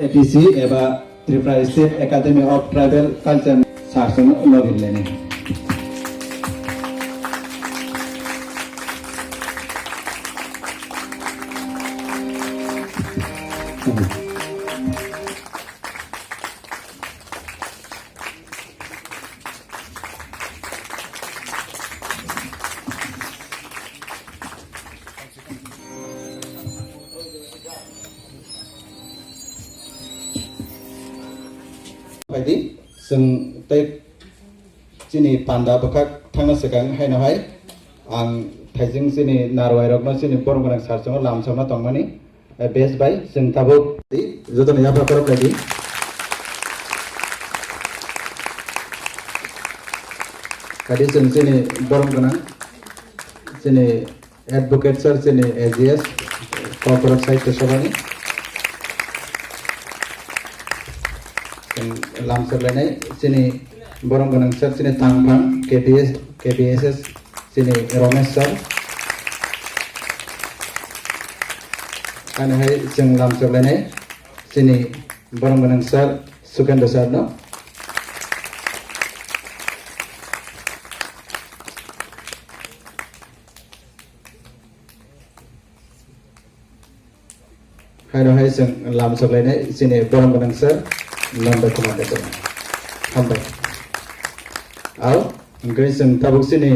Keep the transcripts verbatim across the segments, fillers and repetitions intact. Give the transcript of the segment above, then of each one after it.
A T C eba Tripura State Academy of Tribal Culture sarson logi leni. Phaidi, chwng tei chini panda bwkhak thangna swkang haino hai ang thaijwng chini narwai rokno chini borom gwnang sar chwngo lamsokna tongmani. Eh, best bai, chwng tabuk di, jotono yapha khorok lai di. Kadi chwng chini borom gwnang, chini advocate sir, chini A G S, Kokborok Sahitya Sabhani. Chwng lamsok lainai, chini borom gwnang sir, chini tangphang, K B S, K B S S, chini Romesh sir. Ani hai chwng lamsok lainai chini borom gwnang sir Sukendra sir no. Haino hai chwng lamsok lainai chini borom gwnang sir Nanda Kumar Debbarma. Hambai. Au, hwnkhe chwng tabuk chini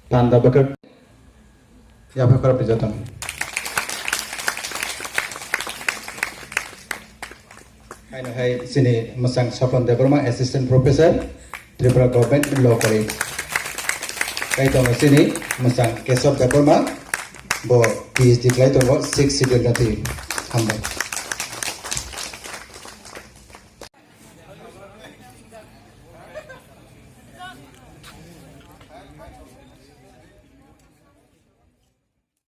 panda bwkhak yapha khorok rijak tong. Haino hai chini mwchang Sopon Debbarma, Assistant Professor, Tripura Government Law College. Kai tongo chini mwchang Kesab Debbarma, bo P H D khlai tongo, Sixth Schedule no twi. Hambai.